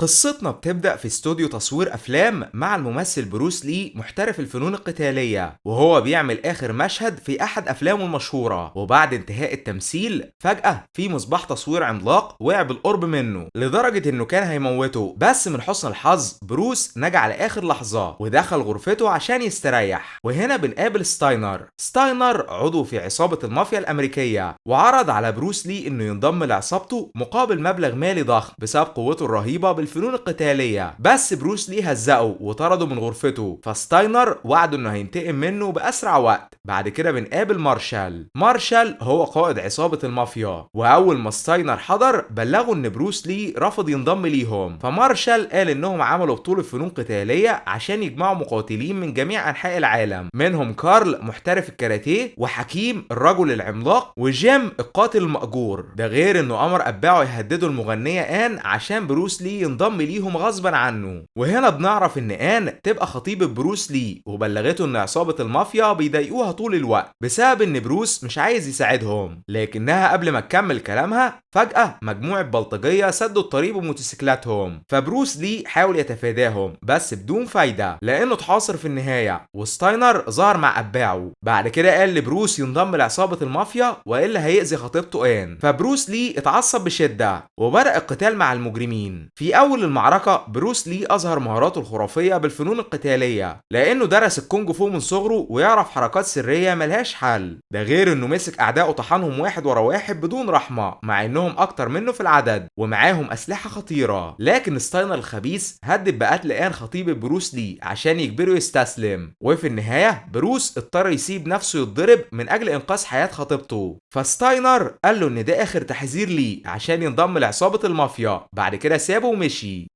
قصتنا بتبدأ في استوديو تصوير أفلام مع الممثل بروس لي محترف الفنون القتالية، وهو بيعمل آخر مشهد في أحد أفلامه المشهورة. وبعد انتهاء التمثيل فجأة في مصباح تصوير عملاق وقع بالقرب منه لدرجة إنه كان هيموته، بس من حسن الحظ بروس نجا على آخر لحظة ودخل غرفته عشان يستريح. وهنا بنقابل ستاينر. ستاينر عضو في عصابة المافيا الأمريكية، وعرض على بروس لي إنه ينضم لعصابته مقابل مبلغ مالي ضخم بسبب قوته الرهيبة بالفنون القتالية، بس بروس لي هزقه وطرده من غرفته، فستاينر وعده انه هينتقم منه بأسرع وقت. بعد كده بنقابل مارشال. مارشال هو قائد عصابة المافيا، وأول ما ستاينر حضر بلغوا ان بروس لي رفض ينضم ليهم، فمارشال قال انهم عملوا بطولة فنون قتالية عشان يجمعوا مقاتلين من جميع أنحاء العالم، منهم كارل محترف الكاراتيه، وحكيم الرجل العملاق، وجيم القاتل المأجور. ده غير انه أمر أتباعه يهددوا المغنية آن عشان بروس لي ينضم ليهم غصبا عنه. وهنا بنعرف ان آن تبقى خطيبة بروس لي، وبلغته ان عصابة المافيا بيضايقوها طول الوقت بسبب ان بروس مش عايز يساعدهم. لكنها قبل ما تكمل كلامها فجأة مجموعة بلطجية سدوا الطريق بموتوسيكلاتهم، فبروس لي حاول يتفاداهم بس بدون فايدة لانه اتحاصر في النهاية، وستاينر ظهر مع اتباعه. بعد كده قال لبروس ينضم لعصابة المافيا والا هيأذي خطيبته آن، فبروس لي اتعصب بشدة وبدأ القتال مع المجرمين. في أول المعركة بروس لي أظهر مهاراته الخرافية بالفنون القتالية لأنه درس الكونج فو من صغره ويعرف حركات سرية ملهاش حل، ده غير إنه مسك أعدائه طحنهم واحد ورا واحد بدون رحمة مع إنهم أكتر منه في العدد ومعاهم أسلحة خطيرة. لكن ستاينر الخبيث هدد بقتل آن خطيبة بروس لي عشان يجبره يستسلم، وفي النهاية بروس اضطر يسيب نفسه يتضرب من أجل إنقاذ حياة خطيبته. فستاينر قال له إن ده آخر تحذير ليه عشان ينضم لعصابة المافيا، بعد كده سابه ومشي.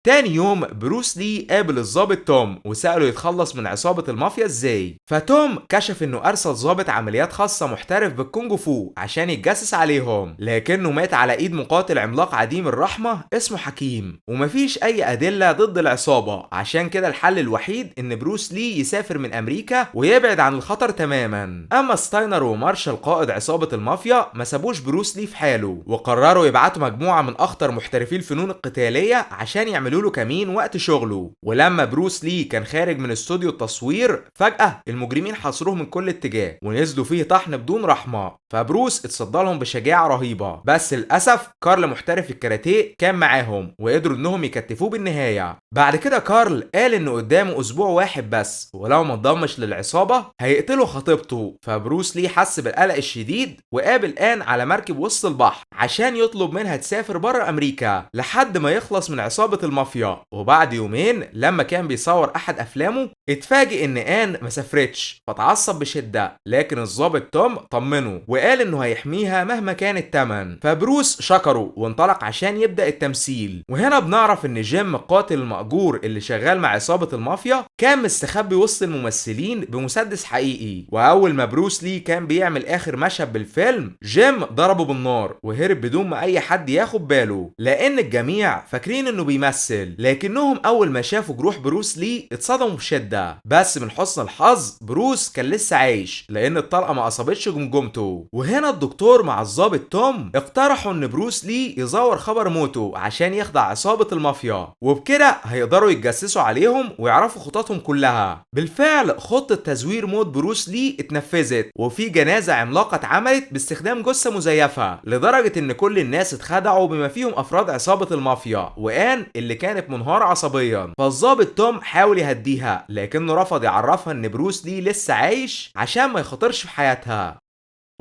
تاني يوم بروس لي قابل الضابط توم وسأله يتخلص من عصابة المافيا ازاي، فتوم كشف انه ارسل ضابط عمليات خاصة محترف بالكونج فو عشان يتجسس عليهم، لكنه مات على ايد مقاتل عملاق عديم الرحمة اسمه حكيم، ومفيش اي ادلة ضد العصابة، عشان كده الحل الوحيد ان بروس لي يسافر من امريكا ويبعد عن الخطر تماما. اما ستاينر ومارشال قائد عصابة المافيا ما سابوش بروس لي في حاله، وقرروا يبعتوا مجموعة من اخطر محترفي الفنون القتالية عشان يعملوا له كمين وقت شغله. ولما بروس لي كان خارج من استوديو التصوير فجأة المجرمين حاصروه من كل اتجاه ونزلوا فيه طحن بدون رحمة، فبروس اتصدى لهم بشجاعة رهيبة، بس للأسف كارل محترف الكاراتيه كان معاهم وقدروا انهم يكتفوه بالنهاية. بعد كده كارل قال انه قدامه اسبوع واحد بس ولو ما انضمش للعصابة هيقتلوا خطيبته، فبروس لي حس بالقلق الشديد وقابل آن على مركب وسط البحر عشان يطلب منها تسافر بره امريكا لحد ما يخلص من عصابة المافيا. وبعد يومين لما كان بيصور احد افلامه اتفاجئ ان آن ما سافرتش، فتعصب بشدة، لكن الضابط توم طمنه وقال انه هيحميها مهما كان الثمن، فبروس شكره وانطلق عشان يبدأ التمثيل. وهنا بنعرف ان جيم قاتل المأجور اللي شغال مع عصابة المافيا كان مستخبي وسط الممثلين بمسدس حقيقي، واول ما بروس لي كان بيعمل اخر مشهد بالفيلم جيم ضربه بالنار وهرب بدون ما اي حد ياخد باله، لان الجميع فاكرين انه بيمثل، لكنهم اول ما شافوا جروح بروس لي اتصدموا بشدة، بس من حسن الحظ بروس كان لسه عايش لان الطلقة ما اصابتش جمجمته. وهنا الدكتور مع الضابط توم اقترحوا ان بروس لي يزور خبر موته عشان يخدع عصابة المافيا، وبكده هيقدروا يتجسسوا عليهم ويعرفوا خططهم كلها. بالفعل خطة تزوير موت بروس لي اتنفذت، وفي جنازة عملاقة اتعملت باستخدام جثة مزيفة لدرجة ان كل الناس اتخدعوا بما فيهم افراد عصابة المافيا وآن اللي كانت منهارة عصبيا. فالضابط توم حاول يهديها لكنه رفض يعرفها ان بروس لي لسه عايش عشان ما يخاطرش في حياتها.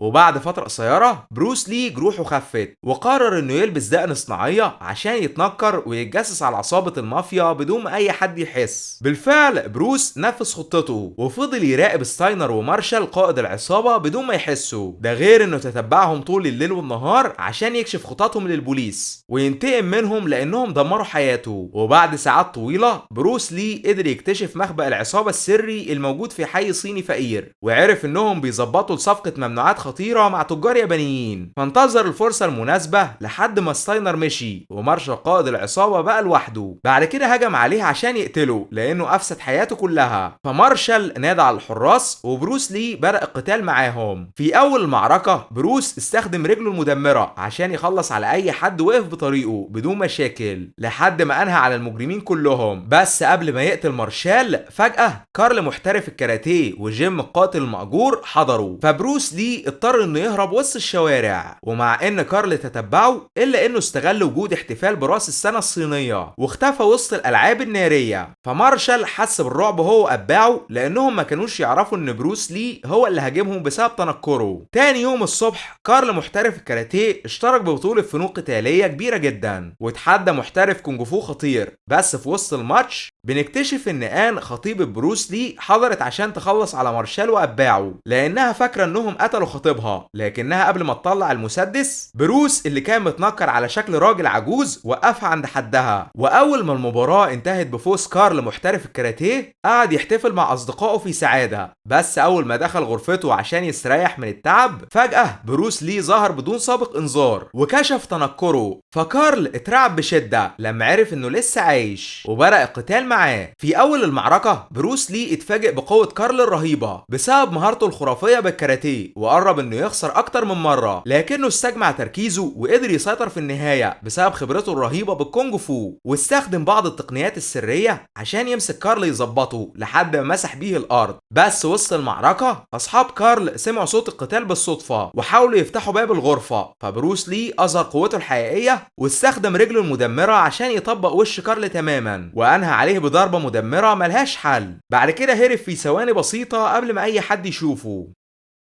وبعد فترة قصيرة بروس لي جروحه خفت وقرر انه يلبس دقن صناعية عشان يتنكر ويتجسس على عصابة المافيا بدون ما اي حد يحس. بالفعل بروس نفذ خطته وفضل يراقب ستاينر ومارشال قائد العصابة بدون ما يحسوا، ده غير انه تتبعهم طول الليل والنهار عشان يكشف خططهم للبوليس وينتقم منهم لانهم دمروا حياته. وبعد ساعات طويلة بروس لي قدر يكتشف مخبأ العصابة السري الموجود في حي صيني فقير، وعرف انهم بيظبطوا لصفقة ممنوعات خطيرة مع تجار يابانيين. فانتظر الفرصة المناسبة لحد ما ستاينر مشي ومارشال قائد العصابة بقى لوحده. بعد كده هجم عليه عشان يقتله لانه افسد حياته كلها. فمارشال نادى على الحراس وبروس لي بدأ القتال معاهم. في اول المعركة بروس استخدم رجله المدمرة عشان يخلص على اي حد وقف بطريقة بدون مشاكل لحد ما انهى على المجرمين كلهم. بس قبل ما يقتل مارشال فجأة كارل محترف الكاراتيه وجيم القاتل المأجور حضروا، فبروس لي اضطر انه يهرب وسط الشوارع. ومع ان كارل تتبعه الا انه استغل وجود احتفال براس السنة الصينية واختفى وسط الالعاب النارية. فمارشال حس بالرعب هو واتباعه لانهم ما كانوش يعرفوا ان بروس لي هو اللي هاجمهم بسبب تنكره. تاني يوم الصبح كارل محترف الكاراتيه اشترك ببطولة فنون قتالية كبيرة جدا واتحدى محترف كونغ فو خطير. بس في وسط الماتش بنكتشف ان آن خطيبة بروس لي حضرت عشان تخلص على مارشال واتباعه لانها فاكرة انهم قتلوا خطيبها، لكنها قبل ما تطلع المسدس بروس اللي كان متنكر على شكل راجل عجوز وقفها عند حدها. واول ما المباراة انتهت بفوز كارل محترف الكاراتيه قعد يحتفل مع اصدقائه في سعادة. بس اول ما دخل غرفته عشان يستريح من التعب فجأة بروس لي ظهر بدون سابق انذار وكشف تنكره. فكارل اترعب بشدة لما عرف انه لسه عايش وبدأ القتال معاه. في اول المعركة بروس لي اتفاجئ بقوة كارل الرهيبة بسبب مهارته الخرافية بالكاراتيه وقرب انه يخسر اكتر من مرة، لكنه استجمع تركيزه وقدر يسيطر في النهاية بسبب خبرته الرهيبة بالكونغ فو، واستخدم بعض التقنيات السرية عشان يمسك كارل يظبطه لحد ما مسح بيه الارض. بس وسط المعركة اصحاب كارل سمعوا صوت القتال بالصدفة وحاولوا يفتحوا باب الغرفة، فبروس لي اظهر قوته الحقيقية واستخدم رجله المدمرة عشان يطبق وش كارل تماما وانهى عليه بضربة مدمرة ملهاش حل. بعد كده هرب في ثواني بسيطة قبل ما اي حد يشوفه.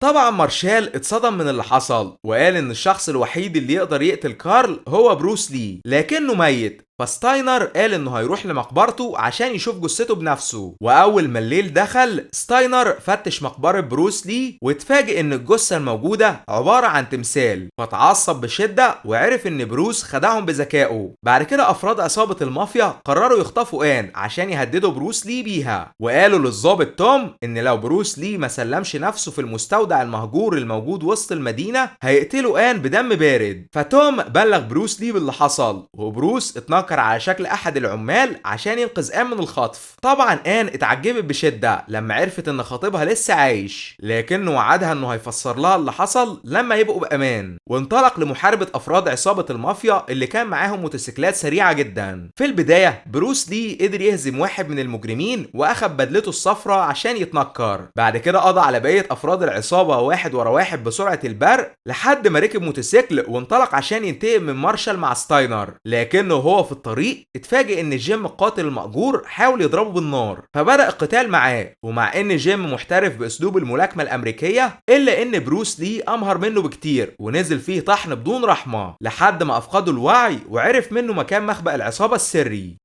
طبعا مارشال اتصدم من اللي حصل وقال ان الشخص الوحيد اللي يقدر يقتل كارل هو بروس لي، لكنه ميت. فستاينر قال انه هيروح لمقبرته عشان يشوف جثته بنفسه. واول ما الليل دخل ستاينر فتش مقبرة بروس لي واتفاجئ ان الجثة الموجودة عبارة عن تمثال، فتعصب بشدة وعرف ان بروس خدعهم بذكائه. بعد كده افراد عصابة المافيا قرروا يخطفوا آن عشان يهددوا بروس لي بيها، وقالوا للضابط توم ان لو بروس لي ما سلمش نفسه في المستودع المهجور الموجود وسط المدينة هيقتلوا آن بدم بارد. فتوم بلغ بروس لي باللي حصل، وبروس اتنكر على شكل احد العمال عشان ينقذ آن من الخطف. طبعا آن اتعجبت بشدة لما عرفت ان خطيبها لسه عايش، لكنه وعدها انه هيفسر لها اللي حصل لما يبقوا بامان، وانطلق لمحاربة افراد عصابة المافيا اللي كان معاهم موتوسيكلات سريعة جدا. في البداية بروس لي قدر يهزم واحد من المجرمين واخد بدلته الصفراء عشان يتنكر. بعد كده قضى على بقية افراد العصابة واحد ورا واحد بسرعة البرق لحد ما ركب موتوسيكل وانطلق عشان ينتقم من مارشال مع ستاينر، لكنه هو في الطريق اتفاجئ ان جيم القاتل المأجور حاول يضربه بالنار، فبدأ القتال معاه. ومع ان جيم محترف باسلوب الملاكمة الامريكية الا ان بروس لي امهر منه بكتير ونزل فيه طحن بدون رحمة لحد ما افقده الوعي وعرف منه مكان مخبأ العصابة السري.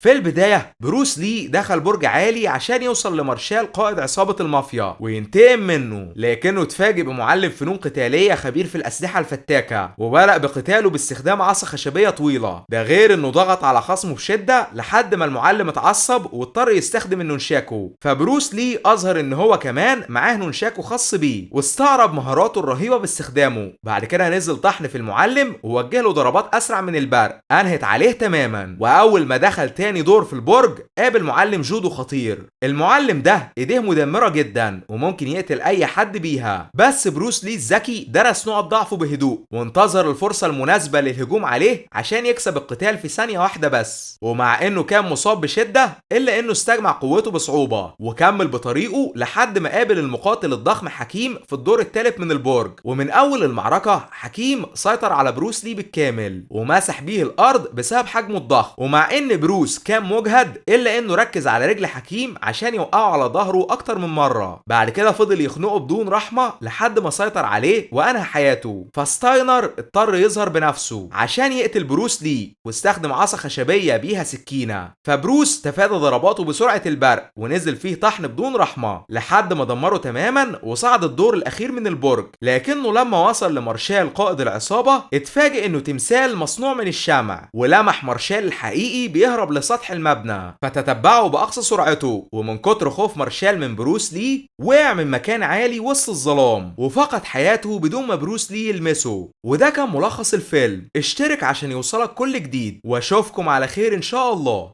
في البداية بروس لي دخل برج عالي عشان يوصل لمارشال قائد عصابة المافيا وينتقم منه، لكنه اتفاجئ بمعلم فنون قتالية خبير في الأسلحة الفتاكة وبدأ بقتاله باستخدام عصا خشبية طويلة. ده غير انه ضغط على خصمه بشدة لحد ما المعلم اتعصب واضطر يستخدم النونشاكو. فبروس لي أظهر ان هو كمان معاه نونشاكو خاص بيه واستعرض مهاراته الرهيبة باستخدامه. بعد كده نزل طحن في المعلم ووجه له ضربات أسرع من البرق أنهت عليه تماما. وأول ما دخل تاني دور في البرج قابل معلم جودو خطير. المعلم ده ايديه مدمرة جدا وممكن يقتل اي حد بيها، بس بروس لي الذكي درس نقط ضعفه بهدوء وانتظر الفرصة المناسبة للهجوم عليه عشان يكسب القتال في ثانية واحدة بس. ومع انه كان مصاب بشدة الا انه استجمع قوته بصعوبة وكمل بطريقه لحد ما قابل المقاتل الضخم حكيم في الدور الثالث من البرج. ومن اول المعركة حكيم سيطر على بروس لي بالكامل ومسح بيه الارض بسبب حجمه الضخم. ومع ان بروس كان مجهد الا انه ركز على رجل حكيم عشان يوقعه على ظهره اكتر من مرة. بعد كده فضل يخنقه بدون رحمه لحد ما سيطر عليه وانهى حياته. فستاينر اضطر يظهر بنفسه عشان يقتل بروس لي واستخدم عصا خشبيه بيها سكينة، فبروس تفادى ضرباته بسرعة البرق ونزل فيه طحن بدون رحمه لحد ما دمره تماما وصعد الدور الاخير من البرج. لكنه لما وصل لمارشال قائد العصابة اتفاجئ انه تمثال مصنوع من الشمع، ولمح مارشال الحقيقي بيهرب للصحراء لسطح المبنى، فتتبعه بأقصى سرعته، ومن كتر خوف مارشال من بروس لي وقع من مكان عالي وسط الظلام وفقد حياته بدون ما بروس لي يلمسه. وده كان ملخص الفيلم. اشترك عشان يوصلك كل جديد، واشوفكم على خير ان شاء الله.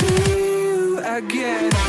See you again.